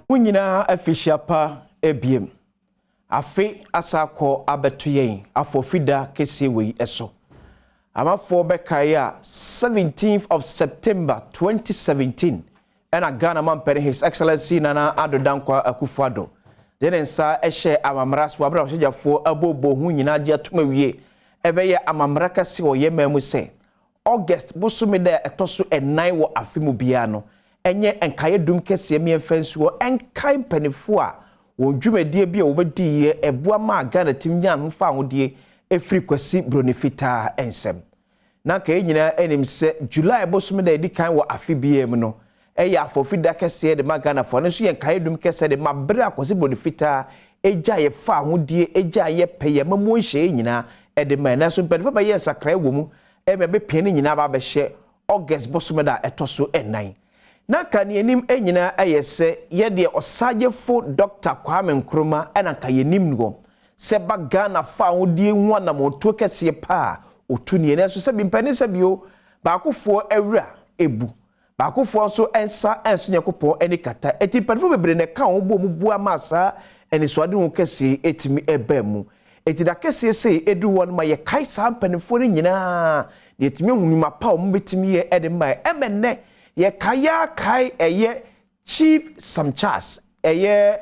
Mo nyinaa afihyia pa ebiem. Afe asa akɔ abɛto yɛn afɔfida kɛseɛ wei so. Amafoɔ bɛkae a, 17th of September 2017 ɛna Ghana mampanin, His Excellency Nana Addo Dankwa Akufo-Addo, de ne nsa hyɛ amammerɛ so abere a ɔhyɛgyafoɔ abobɔ ho nyinaa gye atom awie, ɛbɛyɛ amammerɛ kɛse wɔ yɛn man mu sɛ August bosome da ɛtɔ so 4 wɔ afe mu biara no ɛnyɛ nkaeɛ dum kɛseɛ mmiɛnfa nsuo ɛnkae mpanimfoɔ a wɔn dwumadie bi a wɔbɛdi yɛ ɛboa maa Ghana tim nya ho fa ahodie ɛfiri Kwasi Broni Fitaa nsɛm. Na nka yɛn nyinaa anim sɛ July bosome da ɛdi kan wɔ afe biara mu no ɛyɛ afɔfida kɛseɛ de ma Ghanafoɔ no nso yɛ nkaeɛ dum kɛseɛ de ma bere a Kwasi Broni Fitaa egya yɛ fa ahodie, egya yɛ pɛ yɛ mamuo nhyɛ nyinaa ɛde ma. Ɛnɛ so mpanimfoɔ bɛyɛ nsakrae wɔ mu ɛmɛ bɛpia ne nyinaa ba abɛhyɛ August bosome da ɛtɔ so 4. Na nka ne anim nyinaa ɛyɛ sɛ yɛdeɛ Ɔsagyefo Dr. Kwame Nkrumah ɛna nka yɛnim no sɛ ba Ghana fa ahodie ho anammɔntuo kɛseɛ paa otu nie. Nanso sɛ bi mpanin sɛ bio baakofoɔ awura ebu baakofoɔ nso nsa nso Nyankopɔn ani kata, eti mpanimfoɔ bebree na ɛka wɔn bɔ mu bua ma saa anisoade ho kɛseɛ etumi ɛbaa mu. Eti da kɛseɛ sɛ edu hɔ no ma yɛkae saa mpanimfoɔ no nyinaa na yɛtumi ehu nnwuma pa a wɔn bɛtumi yɛ ɛde mma yɛ. Ɛmɛ nnɛ yɛkae akae ɛyɛ Chief Sam Charles, ɛyɛ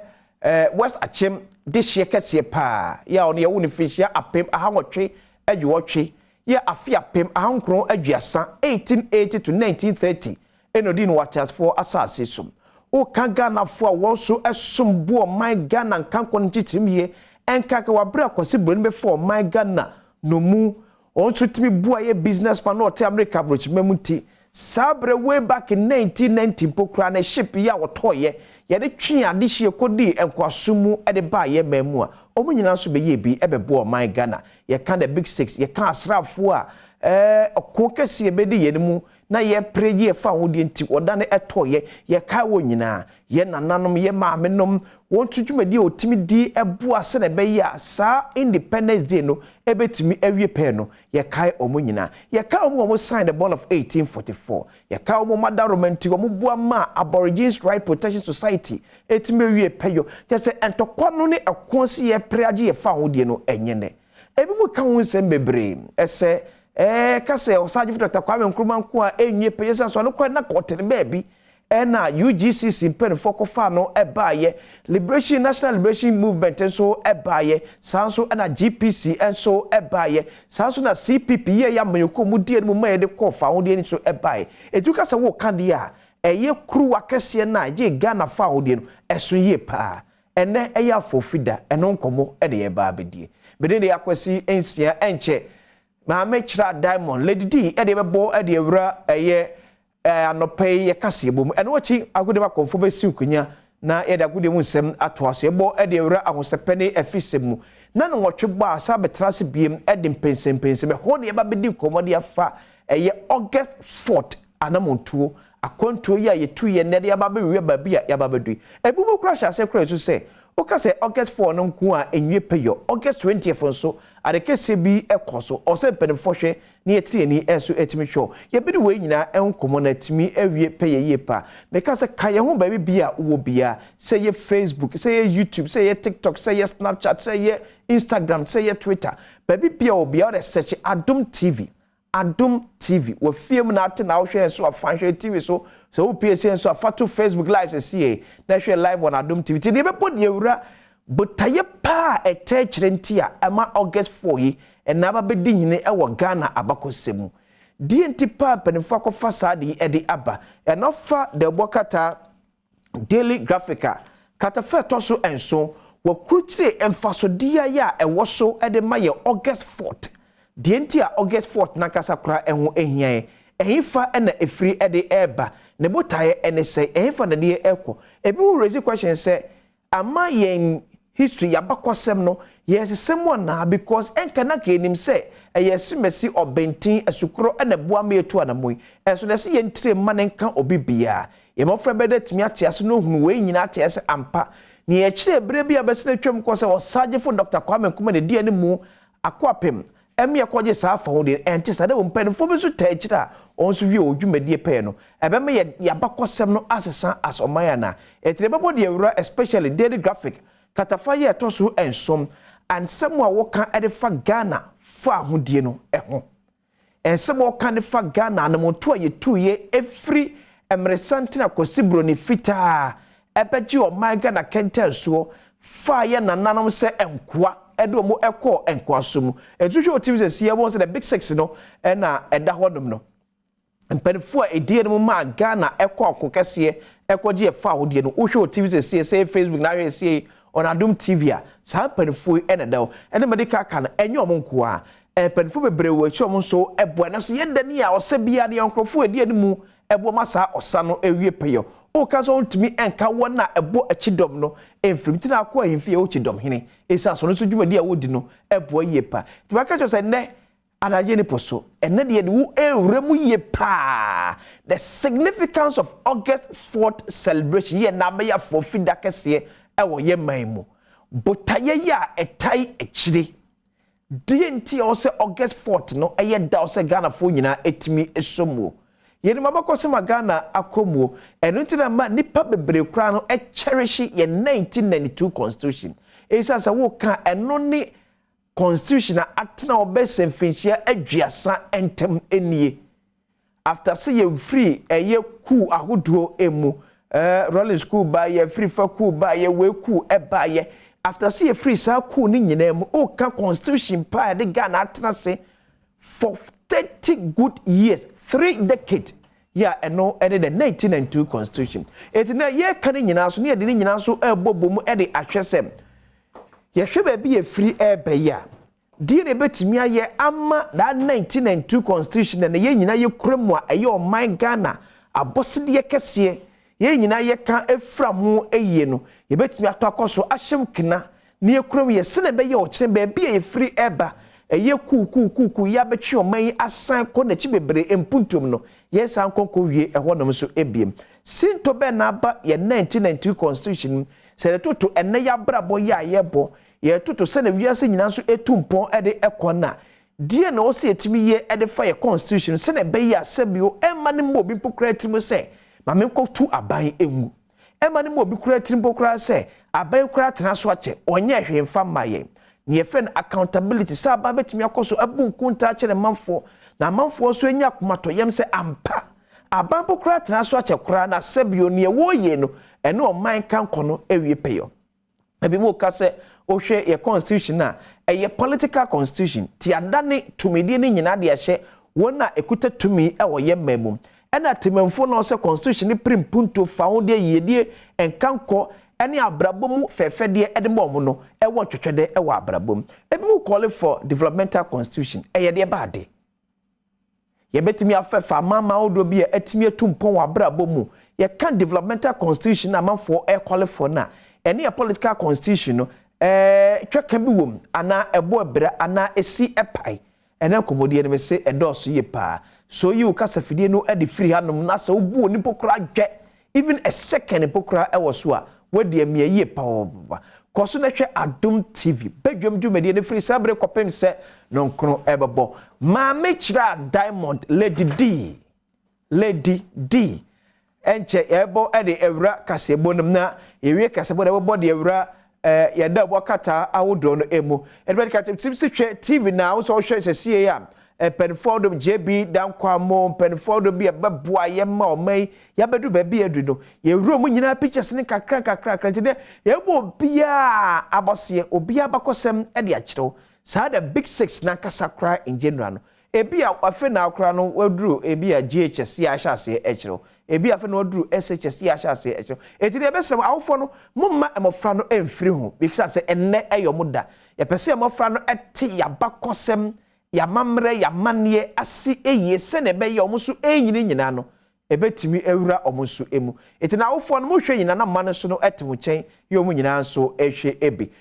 West Akyem dehyeɛ kɛseɛ paa yɛ a ɔno yɛwo ne mfinhyia 1880 yɛ afe 1930, 1880 to 1930, ɛna ɔdi no wɔ ateasefoɔ asase so. Woka Ghanafoɔ a wɔn nso som bo ɔman Ghana nkankɔ no nkyekyerem yie, ɛnka ka wabere Akwasi Buroni bɛfa ɔman Ghana no mu, wɔn nso tumi boa yɛ business man na ɔte Amerika aburokyima mu. Nti saa berɛ way back in 1990 mpo koraa na ship yi a wɔtɔɔyɛ yɛde twe adehyie kɔdii nkoaso mu de baa yɛ man mu a, wɔn nyinaa nso bɛyɛ bi bɛboa ɔman Ghana. Yɛka the Big Six, yɛka asraafoɔ a ɔko kɛseɛ bɛdi yɛn mu na yɛpere gye yɛfa ahodeɛ nti wɔda no ɛtɔɔyɛ. Yɛkae wɔ nyinaa, yɛ nananom, yɛ maamenom, wɔn nso dwumadie a wɔtumi di ɛboa sɛ na ɛbɛyɛ a saa Independence Day no ɛbɛtumi awie pɛɛ no, yɛkae wɔn nyinaa. Yɛkae wɔn a wɔn sign the Bond of 1844. Yɛkae wɔn adaroma nti wɔn boa ma Aborigines Right Protection Society ɛtumi awie pɛyɔ. Kyɛ sɛ ntɔkwa no ne ɛko si yɛpere agye yɛfa ahodeɛ no, ɛnyɛ nɛ ebi mu ka ho nsɛm bebree. Ɛsɛ kasa Ɔsagyefo Dr. Kwame Nkrumah nko a ɛnwie pɛyɛ sɛ so ɔno kora na kɔɔtene baabi ɛna UGCC mpanimfoɔ kɔfa no ɛbaayɛ, liberation, National Liberation Movement nso ɛbaayɛ, saa nso ɛna GPC nso ɛbaayɛ, saa nso na CPP yɛ amanyɔkuo mu die no mu ma yɛde kɔɔ fa ahodeɛ nso ɛbaayɛ. Etu kasa wɔ ka deɛ a ɛyɛ kuruwa kɛseɛ no a gye Ghana fa ahodeɛ no ɛso yie paa. Ɛnɛ ɛyɛ afɔfida, ɛno nkɔmɔ ɛna yɛba abɛdie. Mede de akwasi nsia ɛnkyɛ Maame Kyerɛ Diamond Lady D ɛde bɛbɔ ɛde awura ɛyɛ anɔpɛ yi yɛkaseɛ bɔ mu. Ɛno akyi agodie mu akɔmfo bɛsi nkonnwa na yɛde agodie mu nsɛm atoa so. Yɛbɔ ɛde awura ahosɛpɛ ne afisɛm mu na ne nwɔtwe bɔ a saa bɛtena ase biem ɛde mpɛnsɛmpɛnsɛm ɛhɔ ne yɛba bɛdi nkɔmmɔ de afa ɛyɛ August 4th anamontuo akwantuo yi a yɛtu yɛ nnɛ de aba bɛwia baabi a yɛaba bɛdu. Ebi mu kora hyɛ ase kora nso sɛ woka sɛ August 4 no nko a enwie pɛyɔ, August 20th nso ade kɛseɛ bi ɛkɔ so. Ɔsɛ mpanimfoɔ hwɛ ne yɛtiri ani ɛnso ɛtumi hwɛ yɛbɛdi wei nyinaa nkɔmmɔ na ɛtumi awie pɛyɛ yie pa. Meka sɛ ka yɛn ho baabi bi a wowɔ bia, sɛ yɛ Facebook, sɛ yɛ YouTube, sɛ yɛ TikTok, sɛ yɛ Snapchat, sɛ yɛ Instagram, sɛ yɛ Twitter, baabi bia wɔ bia wɔde search Adom TV, Adom TV. Wɔ fie mu na ate na wohwɛ nso afa hwɛ TV so, sɛ wopie sɛ nso afa to Facebook Live sɛ sie na hwɛ live on Adom TV. Nti deɛ yɛbɛbɔ deɛ wura botaeɛ paa a ɛtɛ kyerɛ nti a ɛma August 4 yi ɛna aba bɛdi hene ɛwɔ Ghana abakɔsɛm mu deɛ nti paa mpanimfoɔ akɔfa saa de yi ɛde aba. Ɛna fa dɛbɔ kata Daily Graphic a kratafa ɛtɔ so 7, wɔkurukyire mfasodeɛ a ɛwɔ so ɛde ma yɛ August 4th. Deɛ nti a August 4th nankasa koraa ɛho ehia yɛ, ɛhefa ɛna efiri ɛde ɛɛba, ne botaeɛ ɛne sɛ ɛhefa na deɛ ɛkɔ. Ebi mu raise question sɛ ama yɛn history yabakɔsɛm no yɛsesɛ mu anaa, because ɛnka na ka yɛnim sɛ ɛyɛ simasi ɔbɛnten asukoro ɛna ɛboa ma yɛtu anamo yi. Ɛnso na ɛsɛ yɛn tire mma ne nka obi biara yɛn mmɔfra bɛda tumi ate ase na ohunu wei nyinaa ate ase ampa. Nea yɛkyerɛ ebere bi a bɛsɛ twam kɔ sɛ Ɔsagyefo Dr. Kwame Nkrumah ne di anim akɔ apem. Ɛmi ɛkɔgye saa afa ho deɛ ɛnte saa, dɛ mpanimfoɔ bi nso ta akyire a wɔn nso wie wɔn dwumadie pɛɛ no, ɛbɛma yɛ yabakɔsɛm no asesa as ɔman ana ɛtire bɛbɔ deɛ wura, especially Daily Graphic katafa yɛ ɛtɔ so 7, ansɛm a wɔka ɛde fa Ghana fa ahodie no ɛho, nsɛm a wɔka de fa Ghana anamoto a yɛtuiɛ ɛfiri mmeresantene akɔsi buroni fitaa ɛbɛgye ɔman Ghana kɛntɛnsoɔ fa yɛ nananom sɛ nkoa, ɛde wɔn ɛkɔɔ nkoaso mu. Etu hwɛ otv sɛ si ɛwɔ sɛ the Big Six no ɛna ɛda hɔnom no, mpanimfoɔ a ɛdi anim maa Ghana ɛkɔ ɔko kɛseɛ ɛkɔgye ɛfa ahodeɛ no. Wohwɛ otv sɛ sie sɛ Facebook na ahwɛ sie ɔnadom TV a, saa mpanimfoɔ yi ɛna ɛda hɔ. Ɛna mɛde kaka no, ɛnyɛ ɔmo nkoa, mpanimfoɔ bebree wɔ akyi, ɔmo nso ɛboa. Ɛnam sɛ yɛda ni a ɔsɛ biara deɛ, nkurɔfoɔ edi anim ɛboa ma saa ɔsa no ewie pɛyɛ. Ɔka sɛ ɔntumi ɛnka wɔn a ɛbɔ akyi dɔm no mfirim tena akɔ ahemfie a ɔkyi dɔm hene esi aso no nso, dwumadi a wɔdi no ɛboa yie pa. Nti bɛka kyerɛ sɛ nnɛ anagye ne po so, ɛnɛ deɛ de wo ewura mu yie paa, the significance of August 4th celebration yɛ n'abɛyɛ afɔfi da kɛseɛ ɛwɔ yɛ man mu, botaeɛ yi a ɛtae akyire deɛ nti a ɔsɛ August 4th no ɛyɛ da ɔsɛ Ghanafoɔ nyinaa ɛtumi ɛsɔ mu. Yɛnim abakɔsɛm a Ghana akɔ mu, ɛno nti na ma nipa bebree koraa no ɛkyɛrehye yɛn 1992 constitution, ɛsiane sɛ woka ɛno ne constitution a atena ɔbɛsɛ mfinhyia 30 ntam nie, after sɛ yɛfiri ɛyɛ coup ahodoɔ mu, Rawlings coup baayɛ, firi fa coup baayɛ, wei coup ɛbaayɛ, after sɛ yɛfiri saa coup no nyinaa mu, woka constitution pa a yɛde Ghana atena se for 30 good years, 3 decades, yɛ a ɛno ɛne the 1992 constitution. Eti na yɛreka no nyinaa so ne yɛde ne nyinaa so ɛrebɔ bɔ mu ɛde ahwɛ sɛ yɛhwɛ baabi yɛfiri ɛreba yi a, deɛ na ebɛtumi ayɛ ama that 1992 constitution na yɛn nyinaa yɛkura mu a ɛyɛ ɔman Ghana abɔsedeɛ kɛseɛ, yɛn nyinaa yɛka efura ho yie no, yɛbɛtumi atɔ akɔ so ahyɛm kena na yɛkura mu yɛ sɛnɛ ɛbɛyɛ ɔkyerɛ baabi a yɛfiri ɛreba, ɛyɛ kuukuukuukuu yɛ abɛtwe ɔman yi asan kɔ n'akyi bebree mpuntum no, yɛn san nkɔnkɔ wie ɛhɔnom nso ebiem. Sinto bɛn na aba yɛn 1992 constitution mu sɛ yɛtoto ɛnɛ yɛ abrabɔ yɛ a yɛbɔ, yɛtoto sɛnɛ wiase nyinaa nso etu mpɔn ɛde ɛkɔ na deɛ na ɔsɛ yɛtumi yɛ ɛde fa yɛ constitution sɛnɛ ɛbɛyɛ asɛbio ɛma ne mu obi mpo koraa tirim sɛ maame nkɔtu aban engu, ɛma ne mu obi koraa tirim mpo koraa sɛ aban koraa tena so akyɛ ɔnyɛ hwee mfa mma yɛn. Nea yɛfrɛ no accountability, sɛ aban bɛtumi akɔ so abu nkonta akyerɛ manfoɔ na amanfoɔ nso anya akomatɔyam sɛ ampa aban po koraa tena so akyɛ koraa na sɛbio nea wɔreyɛ no ɛne ɔman ka nkɔ no awie pɛyɔ. Ebi mu ka sɛ wohwɛ yɛ constitution a, ɛyɛ political constitution, ti adane tumidie no nyinaa de ahyɛ wɔn a ekuta tumi ɛwɔ yɛ mmaa mu, ɛna temamufoɔ na ɔsɛ constitution no pere mpuntuo fa ho deɛ yiedie nkankɔ ɛne abrabɔ mu fɛɛfɛdeɛ ɛde ma ɔmo no ɛwɔ ntwetwɛdeɛ ɛwɔ abrabɔ mu. Ebi mu call for developmental constitution. Ɛyɛ deɛ baade yɛbɛtumi afɛfa amama ahodoɔ bi a ɛtumi atu mpɔn wɔ abrabɔ mu. Yɛka developmental constitution a amanfoɔ ɛcall for no a, ɛne yɛ political constitution no twɛka bi wɔ mu anaa ɛbɔ ɛbrɛ anaa esi ɛpae. Ɛnɛ nkɔmmɔdeɛ no mɛ sɛ ɛdɔɔso yie paa so yi wo kasafidie no ɛde firi hanom na sɛ wobu onipa koraa dwɛ even a second mpo koraa ɛwɔ so a, wadi amia yie paa. Kɔ so na hwɛ Adom TV badwam dwumadie no firi saa bere kɔpem sɛ nonkono ɛbɛbɔ. Maame kyerɛ a Diamond Lady D, Lady D, ɛnkyɛ yɛbɔ ɛde awura kaseɛbɔ no mu na yɛwie kaseɛbɔ no, ɛbɛbɔ de awura yɛda ɛbɔ kata ahodoɔ no emu. Ɛde bɛde kata tim si hwɛ TV na ahosuo ɔhwɛ sɛsie a, mpanimfoɔ ahodoɔ JB Dankwamo, mpanimfoɔ ahodoɔ bi a ɛbɛboa yɛn ma ɔman yi yɛabɛdu baabi adu no, yɛwura mu nyinaa pictures ne kakra kakra kakra. Nti dɛ yɛbɔ obiara abɔseɛ, obiara bakɔsɛm de akyerɛw saa the Big Six n'ankasa koraa in general no. Ebi a afei na akora no waduru, ebi a JHS yɛ ahyɛ aseɛ akyerɛw, ebi afei na waduru SHS yɛ ahyɛ aseɛ akyerɛw. Eti deɛ ɛbɛsrɛ mo awofoɔ no, mo mma mmɔfra no mfiri ho because sɛ ɛnnɛ ɛyɛ ɔmo da, yɛpɛ sɛ mmɔfra no ɛte yabakɔsɛm, yamammerɛ, yamanneɛ ase eyie sɛnea ɛbɛyɛ ɔmo nso ɛnyini nyinaa no ɛbɛtumi awura ɔmo nso emu. Eti na awofoɔ no mohwɛ nyinaa na mma no nso no ɛte mo nkyɛn yɛ ɔmo nyinaa nso ɛhwɛ ebi.